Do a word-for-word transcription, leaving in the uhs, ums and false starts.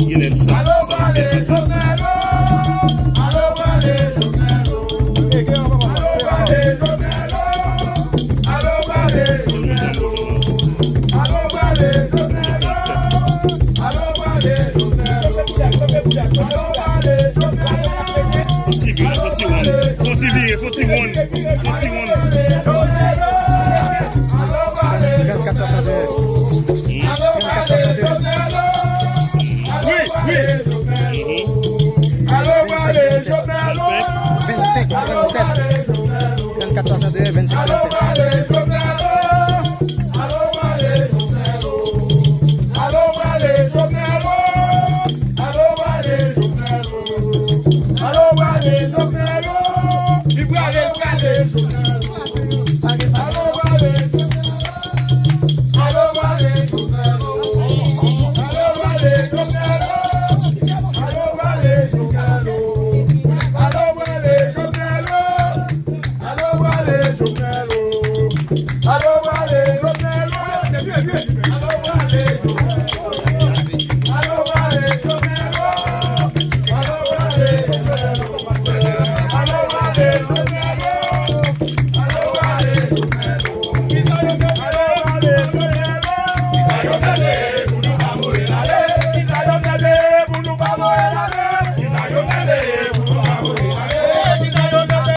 Genlè sa, sa nou gen sa. Fon ti vi, fon ti wonn. Fon ti vire, fon ti wonn. Fon ti wonn. Trannkat swasannde. Trannkat swasannde. Wi, wi. Vennsenk, vennsenk. Vennsenk, vennsenk. Trannkat swasannde, vennsenk, vennsenk.